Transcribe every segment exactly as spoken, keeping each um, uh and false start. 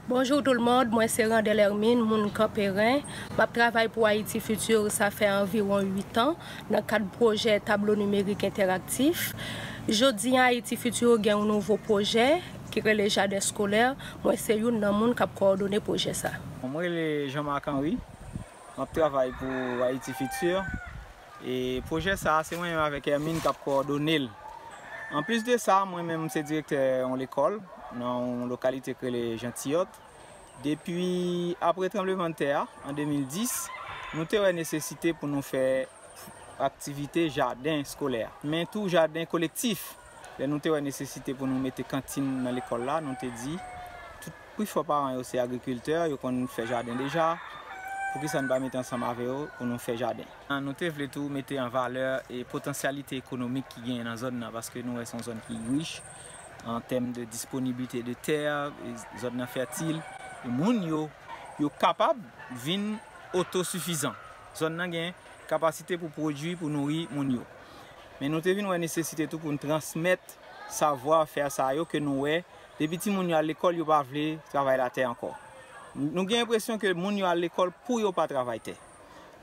Bonjou tout moun, mwen se Randel Hermine, moun Kanperen. M ap travay pou Ayiti Fitir, sa fè anviwon uit an, nan kad pwojè Tablo Nimerik Entèraktif. Jodi a, Ayiti Fitir gen yon nouvo pwojè ki rele Jaden Eskolè. Mwen se youn nan moun k ap kowòdone pwojè sa. Mwen rele Jean Marc Henry. M ap travay pou Ayiti Fitir. E pwojè sa a, se mwen menm avèk Hermine k ap kowòdone l. Anplis de sa, mwen menm, m se direktè yon lekòl nan yon lokalite k rele Jantiyòt. Depi apre tranblemanntè a, an de mil dis, nou te wè nesesite pou nou fè aktivite jaden eskolè, men tou jaden kolektif. Lè nou te wè nesesite pou nou mete kantin nan lekòl la, nou te di, tout, pifò paran yo se agrikiltè, yo konn fè jaden deja, poukisa nou pa mete ansanm avè yo pou nou fè jaden? Nou te vle tou mete an valè e potansyalite ekonomik ki genyen nan zòn nan, paske nou wè se yon zòn ki rich an tèm de disponibilite de tè, e zòn nan fètil, e moun yo, yo kapab vin otosifizan. Zòn nan gen kapasite pou pwodui, pou nouri moun yo. Men nou te vin wè nesesite tou pou n transmèt savwa fè sa yo ke nou wè, depi timoun yo al lekòl, yo pa vle travay latè ankò. Nou gen enpresyon ke moun yo al lekòl pou yo pa travay tè.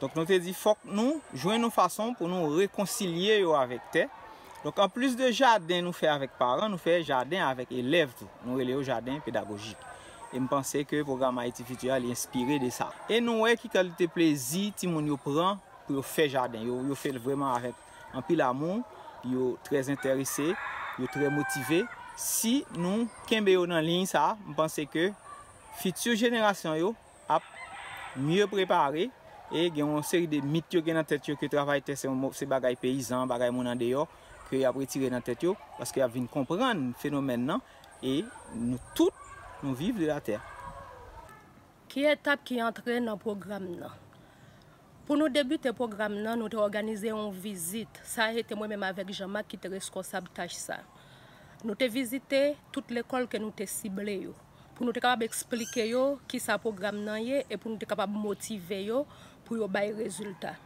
Donk, nou te di, fòk nou jwenn yon fason pou nou rekonsilye yo avèk tè. Donk, anplis de jaden nou fè avèk paran, nou fè jaden avèk elèv tou. Nou rele yo jaden pedagojik. E m panse ke pwogram Ayiti Fitir a, li enspire de sa. E nou wè ki kalite plezi timoun yo pran pou yo fè jaden. Yo, yo fè l vrèman avèk anpil amou, yo trè enterese, yo trè motive. Si nou kenbe yo nan liy sa a, m panse ke fiti jenerasyon yo ap mye prepare e gen yon seri de mit yo gen nan tèt yo ke travay tè se yon mo-, se bagay peyizan, bagay moun andeyò, ke y ap retire nan tèt yo, paske y ap vin konprann fenomèn nan, e nou tout, nou viv de la tè. Ki etap ki antre nan pwogram nan? Pou nou debite pwogram nan, nou te òganize yon vizit. Sa a se te mwen menm avèk Jean Marc ki te reskonsab tach sa. Nou te vizite tout lekòl ke nou te sible yo, pou nou te kapab eksplike yo kisa pwogram nan ye e pou nou te kapab motive yo pou yo bay rezilta.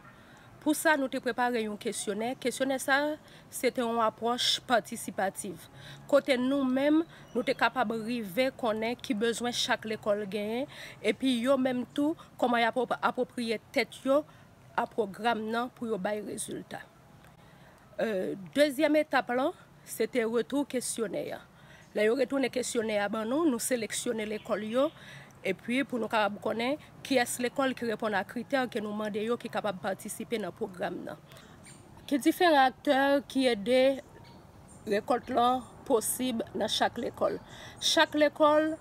Pou sa, nou te prepare yon kesyonè. Kesyonè sa a, se te yon apwòch patisipativ, kote nou menm, nou te kapab rive konnen ki bezwen chak lekòl genyen, epi yo menm tou, kòman y ap apwopriye tèt yo a pwogram nan pou yo bay rezilta. E, dezyèm etap lan, se te retou kesyonè a. Lè yo retounen kesyonè a ban nou, nou seleksyone lekòl yo, epi pou nou kapab konnen kiyès lekòl ki reponn a kritè ke nou mande yo ki kapab patisipe nan pwogram nan. Ki diferan aktè ki ede rekòlt lan posib nan chak lekòl? Chak lekòl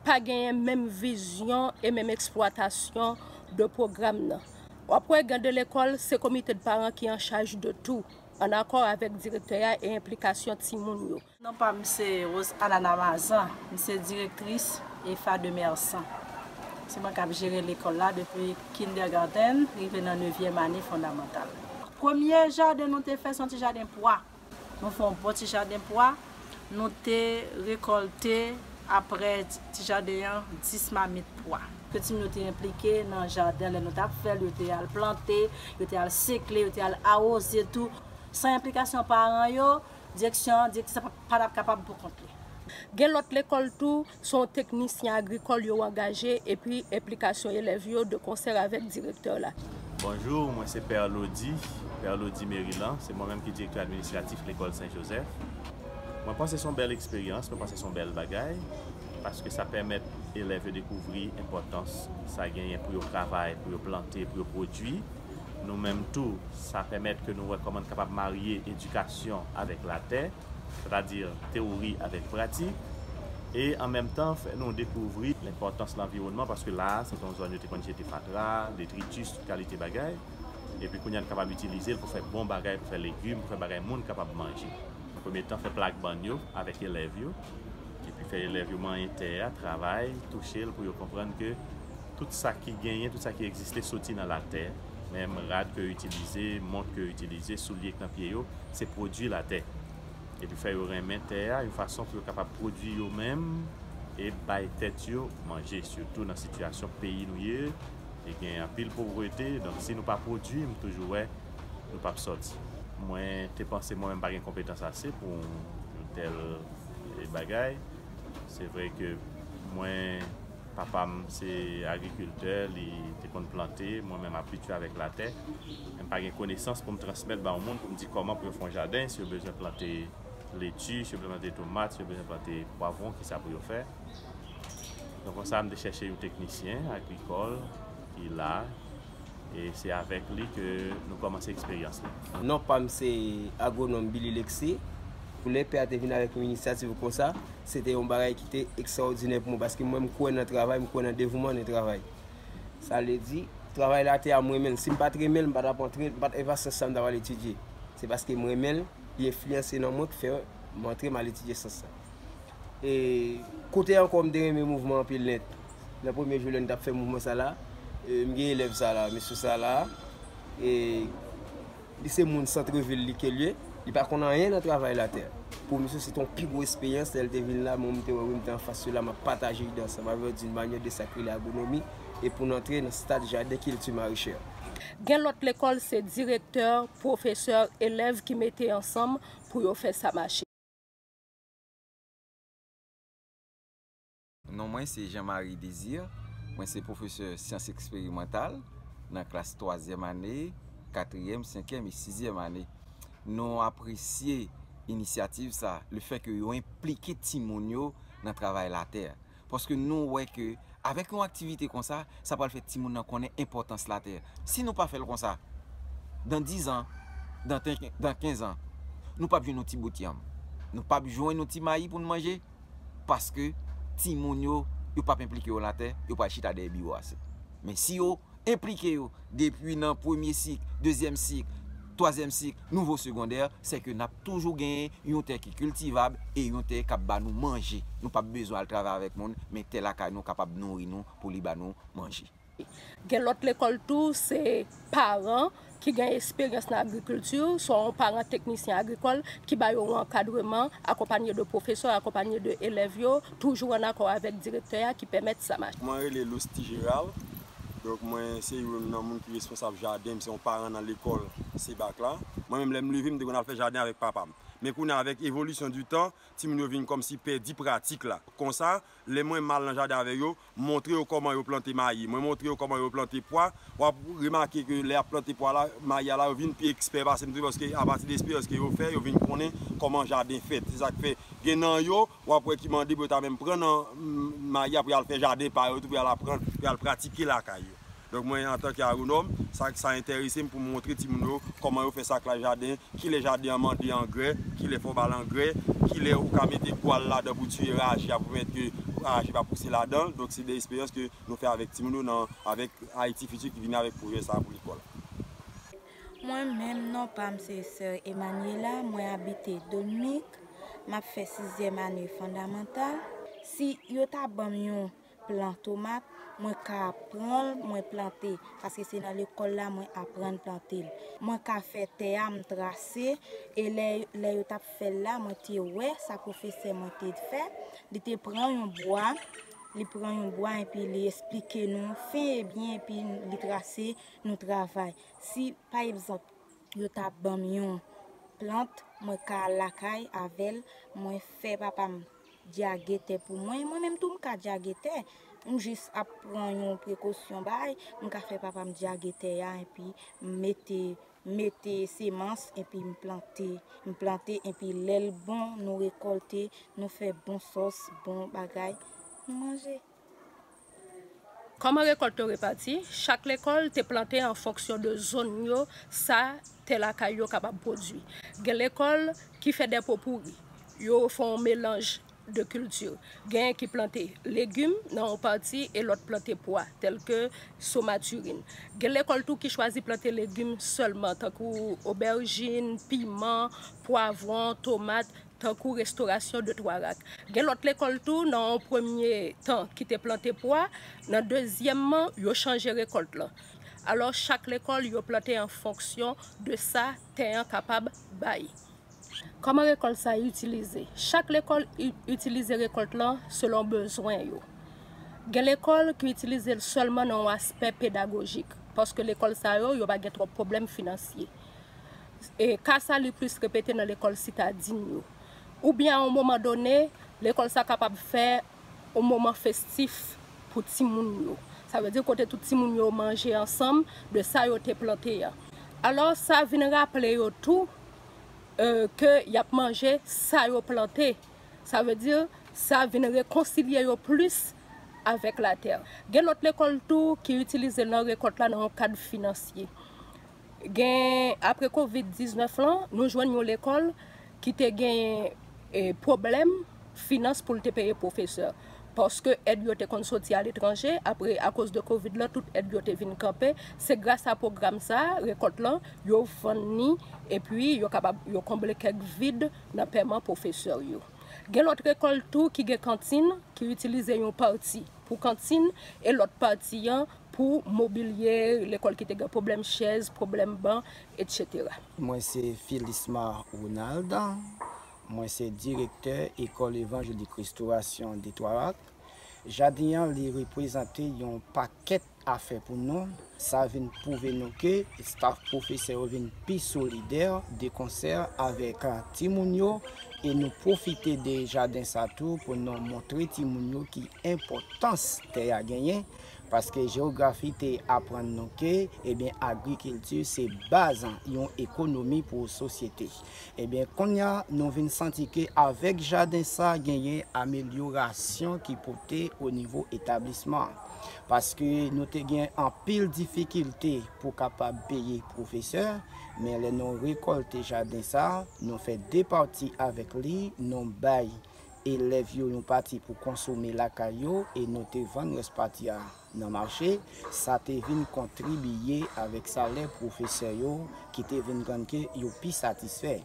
pa genyen menm vizyon e menm eksplwatasyon de pwogram nan. W ap wè gen de lekòl, se komite de paran ki an chaj de tou, an akò avèk direktè a e enplikasyon timoun yo. Non pa m se Rose Anana Mazan, m se direktris EFA de Mersan. Se mwen k ap jere lekòl la depi kindergarten rive nan nevyèm ane fondamantal. Premye jaden nou te fè, se yon ti jaden pwa. Nou fè yon bon ti jaden pwa, nou te rekòlte apre ti jaden an dis mamit pwa. Ke timoun yo te enplike nan jaden lè nou t ap fè l, yo te al plante, yo te al sekle, yo te al awoze tou. San enplikasyon paran yo, direksyon an, direktris la pa, pa t ap kapab pou kont li. Gen lòt lekòl tou, se yon teknisyen agrikòl yo angaje, epi enplikasyon elèv yo de konsè avèk direktè la. Bonjou, mwen se Pè Lodi, Pè Lodi Merilan, se mwen menm ki direktè administratif lekòl Sen Jozèf. Mwen panse se yon bèl eksperyans, mwen panse se yon bèl bagay, paske sa pèmèt elèv yo dekouvri enpòtans sa genyen pou yo travay, pou yo plante, pou yo pwodui. Nou menm tou, sa pèmèt ke nou wè kòman n kapab marye edikasyon avèk latè, sètadi tewori avèk pratik, e an menm tan fè nou dekouvri lenpòtans lanviwònman, paske la a, se te yon zòn yo te konn jete fatra, detritis, tout kalite bagay, epi kounye a n kapab itilize l pou fè bon bagay, pou fè legim, pou fè bagay moun kapab manje. Nan premye tan, fè plak bann yo avèk elèv yo, epi fè elèv yo manyen tè a, travay, touche l pou yo konprann ke tout sa ki genyen, tout sa ki egziste soti nan latè. Menm rad ke yo itilize, mont ke yo itilize, soulye k nan pye yo, se pwodui latè. Epi fè yo renmen tè a, yon fason pou yo kapab pwodui yo menm e bay tèt yo manje, sitou nan sitiyasyon peyi nou ye, e gen anpil povrete. Donk, si nou pa pwodui, m toujou wè nou p ap sòti. Mwen te panse mwen menm pa gen konpetans ase pou yon tèl, e, bagay. Se vre ke mwen Papa m se agrikiltè, li te konn plante, mwen menm abitye avèk latè. Men m pa gen konesans pou m transmèt ba yon moun pou m di kòman pou yo fè yon jaden, si yo bezwen plante leti, si yo bezwen plante tomat, si yo bezwen plante pwavwon, kisa pou yo fè. Donk konsa, m te chèche yon teknisyen agrikòl ki la, e se avèk li ke nou kòmanse eksperyans la. Non pa m se agwonòm Billy Lexi. Pou lè pè a te vin avèk yon inisyativ konsa, se te yon bagay ki te ekstraòdinè pou mwen, paske mwen, m kwè nan travay, m kwè nan devouman nan travay. Sa vle di, travay latè a, m renmen l. Si m pa t renmen l, m pa t ap antre, m pa t, e pa sans sa m t ap al etidye. Se paske m renmen l, li enfliyanse nan mwen, ki fè m antre, m al etidye sans sa. E kote ankò m te renmen mouvman anpil nèt. Nan premye jou lè n t ap fè mouvman sa la, e, m gen elèv sa la, mesye sa la, e, li se moun santrevil li ke l ye, li pa konn anyen nan travay latè. Pou misye, se te yon pi gwo esperyans lè l te vin la, mwen, m te wè, wi, m te anfas yo la, m ap pataje ide ansanm avè yo d'une manière de sa k rele agwonomi, e pou n antre nan stad jaden kilti marechè. Gen lòt lekòl, se direktè, pwofesè, elèv ki mete ansanm pou yo fè sa mache. Non mwen se Jean Marie Désir, mwen se pwofesè syans eksperimantal nan klas twazyèm ane, katriyèm, senkyèm e sizyèm ane. Nou apresye inisyativ sa, lefètke yo enplike timoun yo nan travay latè. Paske nou wè ke avèk yon aktivite konsa, sa pral fè timoun nan konnen enpòtans latè. Si nou pa fè l konsa, dan diz an, dan ten, dan kenz an, nou p ap jwenn yon ti bout yanm. Nou p ap jwenn yon ti mayi pou n manje, paske timoun yo, yo p ap enplike yo latè, yo pral chita dèyè biwo a sèl. Men si yo enplike yo depi nan premye sik, dezyèm sik, twazyèm sik, nivo segondè, se ke n ap toujou genyen yon tè ki kiltivab e yon tè k ap ba nou manje. Nou p ap bezwen al travay avèk moun, men tè lakay nou kapab nouri nou pou li ba nou manje. Gen lòt lekòl tou, se paran ki gen esperyans nan agrikilti, swa yon paran teknisyen agrikòl ki ba yo yon ankadreman, akonpanye de pwofesè, akonpanye de elèv yo, toujou an akò avèk direktè a ki pèmèt sa mache. Mwen rele Lousty Gérald. Donk, mwen se youn nan moun ki responsab jaden, m se yon paran nan lekòl Sebak la. Mwen menm, lè m leve, m te konn al fè jaden avèk papa m. Men kounye a, avèk evolisyon di tan, timoun yo vin kòmsi pèdi pratik la. Konsa, lè mwen m al nan jaden avè yo, m montre yo kòman yo plante mayi, mwen montre yo kòman yo plante pwa, w ap remake ke lè y ap plante pwa la, mayi a la, yo vin pi ekspè pase m tou, paske apati de esperyans ke yo fè, yo vin konnen kòman jaden fèt. Se sa k fè, gen nan yo, w ap wè ki mande pou yo ta menm pran nan, mm, mayi a pou y al fè jaden pa yo tou, pou y al aprann, pou y al pratike lakay yo. Donk, mwen, antanke agwonòm, sa, sa enterese m pou m montre timoun yo kòman yo fè saklaj jaden, kilè jaden an mande angrè, kilè fò ba l angrè, kilè ou ka mete gwal ladan pou tiye raje a, pou pèmèt ke raje pa pouse ladan l. Donk, se de eksperyans ke nou fè avèk timoun yo nan, avèk Ayiti Fiti ki vini avèk pwojè sa a pou lekòl. Mwen menm, non pa m se sè Emmanuela, mwen abite Dominique, m ap fè sizyèm ane fondamantal. Si yo ta ban m yon plan tomat, mwen ka pran l, mwen plante, paske se nan lekòl la mwen aprann plante l. Mwen ka fè tè a, m trase, e lè, lè yo t ap fè l la, mwen te wè sa pwofesè mwen te fè. Li te pran yon bwa, li pran yon bwa, epi li esplike nou fen e byen, epi li trase, nou travay. Si, pa egzanp, yo ta ban m yon plant, mwen ka al lakay avè l, mwen fè papa m dyage tè pou mwen. Mwen menm tou, m ka dyage tè. M jis ap pran yon prekosyon bay, m ka fè papa m dyage tè a, epi m mete, mete semans, epi m plante. M plante, epi lè l bon, nou rekòlte, nou fè bon sòs, bon bagay, nou manje. Kòman rekòlt yo repati? Chak lekòl te plante an fonksyon de zòn yo, sa tè lakay yo kapab pwodui. Gen lekòl ki fè de popouri, yo fè yon melanj de kilti. Genyen ki plante legim nan yon pati e lòt plante pwa, tèlke somatirin. Gen lekòl tou ki chwazi plante legim sèlman, tankou obèjin, piman, pwavwon, tomat, tankou restorasyon de twa rak. Gen lòt lekòl tou, nan yon premye tan, ki te plante pwa, nan dezyèmman, yo chanje rekòlt lan. Alò, chak lekòl, yo plante an fonksyon de sa tè an kapab bay. Kòman rekòlt sa itilize? Chak lekòl i-, itilize rekòlt lan selon bezwen yo. Gen lekòl ki itilize l sèlman nan yon aspè pedagojik, paske lekòl sa yo, yo pa gen twòp pwoblèm finansye. E ka sa li plis repete nan lekòl sitadin yo. Oubyen a yon moman done, lekòl sa kapab fè yon moman festif pou timoun yo. Sa vle di kote tout timoun yo manje ansanm de sa yo te plante a. Alò, sa vin raple yo tou, e, ke y ap manje sa yo plante. Sa vle di, sa vin rekonsilye yo plis avèk latè. Gen lòt lekòl tou ki itilize nan rekòt la nan yon kad finansye. Gen, apre kovid diznèf lan, nou jwenn yon lekòl ki te gen, e, pwoblèm finans pou l te peye pwofesè. Paske èd yo te konn soti aletranje, apre, akoz de kovid lan, tout èd yo te vin kanpe. Se gras a pwogram sa a, rekòt lan, yo vann ni, epi yo kapab, yo konble kèk vid nan pèman pwofesè yo. Gen lòt lekòl tou ki gen kantin, ki itilize yon pati pou kantin, e lòt pati an pou mobilye lekòl ki te gen pwoblèm chèz, pwoblèm ban, etsetera. Mwen se Philisma Ronald. Mwen se direktè École Évangélique Restauration de Twarak. Jaden an, li reprezante yon pakèt afè pou nou. Sa vin pwouve nou ke staf pwofesè yo vin pi solidè de konsè avèk timoun yo, e nou pwofite de jaden sa tou pou nou montre timoun yo ki enpòtans tè a genyen, paske jewografi te aprann nou ke, ebyen, agrikilti se baz yon ekonomi pou sosyete. Ebyen, kounye a, nou vin santi ke avèk jaden sa, genyen amelyorasyon ki pote o nivo etablisman an. Paske nou te gen anpil difikilte pou kapab peye pwofesè, men lè nou rekòlte jaden sa, nou fè de pati avèk li, nou bay elèv yo yon pati pou konsome lakay yo, e nou te vann rès pati a nan mache. Sa te vin kontribiye avèk salè pwofesè yo, ki te vin rann ke yo pi satisfè.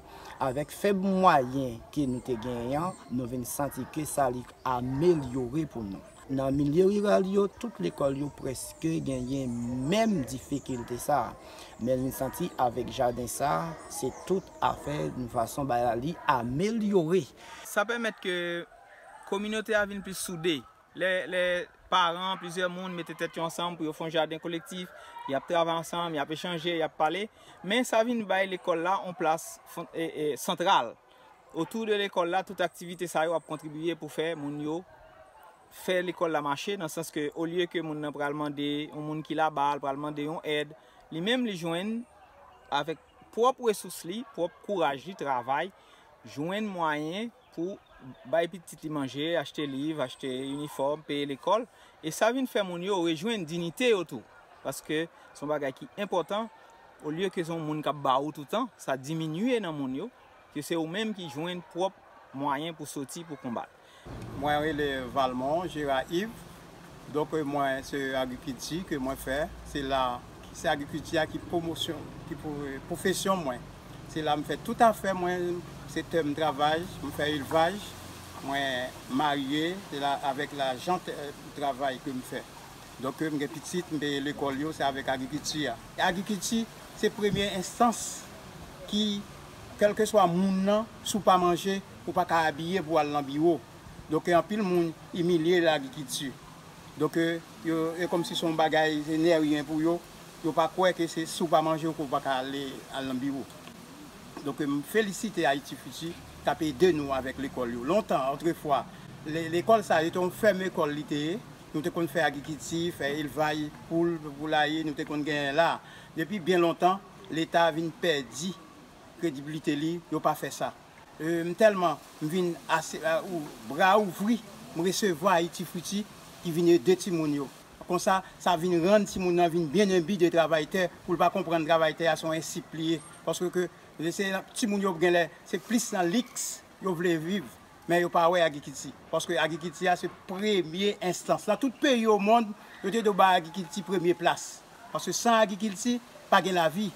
Avèk fèb mwayen ke nou te genyen an, nou vin santi ke sa li amelyore pou nou. Nan milye riral yo, tout lekòl yo prèske genyen menm difikilte sa a. Men nou santi avèk jaden sa a, se tout afè, yon fason bagay la li amelyore. Sa pèmèt ke kominote a vin plis soude. Lè, lè paran, plizyè moun mete tèt yo ansanm pou yo fè yon jaden kolektif, y ap travay ansanm, y ap echanje, y ap pale. Men sa vin bay lekòl la yon plas fon- e, e, santral. Otou de lekòl la, tout aktivite sa yo ap kontribiye pou fè moun yo fè lekòl la mache, nan sans ke olye ke moun nan pral mande yon moun ki laba l, pral mande yon èd, li menm li jwenn avèk pwòp resous li, pwòp kouraj li, travay, jwenn mwayen pou bay pitit li manje, achte liv, achte inifòm, peye lekòl. E sa vin fè moun yo rejwenn diyite yo tou. Paske se yon bagay ki enpòtan, olye ke se yon moun k ap ba ou toutan, sa diminye nan moun yo, ke se ou menm ki jwenn pwòp mwayen pou soti, pou konbat. Mwen rele Valmont Gérard Yves. Donk, mwen, se agrikilti ke mwen fè. Se la, se agrikilti a ki pwomosyon, ki pwo- pwofesyon mwen. Se la m fè tout afè mwen, sektè m travay, m fè elvaj, mwen marye, se la avèk lajan travay ke m fè. Donk, m gen pitit, m peye lekòl yo, se avèk agrikilti a. Agrikilti, se premye enstans ki, kèlkeswa moun nan, si w pa manje, ou pa ka abiye pou w al nan biwo. Donk, anpil moun imilye lagrikilti. Donk, yo, e kòmsi se yon bagay, se neryen pou yo. Yo pa kwè ke se si w pa manje ke w pa ka ale al nan biwo. Donk, m felisite Ayiti Fiti k ap ede nou avèk lekòl yo. Lontan, otrefwa, le- lekòl sa yo te yon fèm ekòl li te ye. Nou te konn fè agrikilti, fè elvaj poul, poulaye, nou te konn genyen la. Depi byen lontan, Leta vin pèdi kredibilite li, yo pa fè sa. E, m tèlman, m vin ase, a, ou, bra ouvri, m resevwa Ayiti Fiti ki vin ede timoun yo. Konsa, sa vin rann timoun nan vin byen enbi de travaytè, pou l pa konprann travaytè a se yon ensip li ye. Paske ke, se timoun yo genlè, se plis nan liks yo vle viv, men yo pa wè agrikilti. Paske agrikilti a se premye enstans. Nan tout peyi o mond, yo te dwe bay agrikilti premye plas. Paske san agrikilti, pa gen lavi.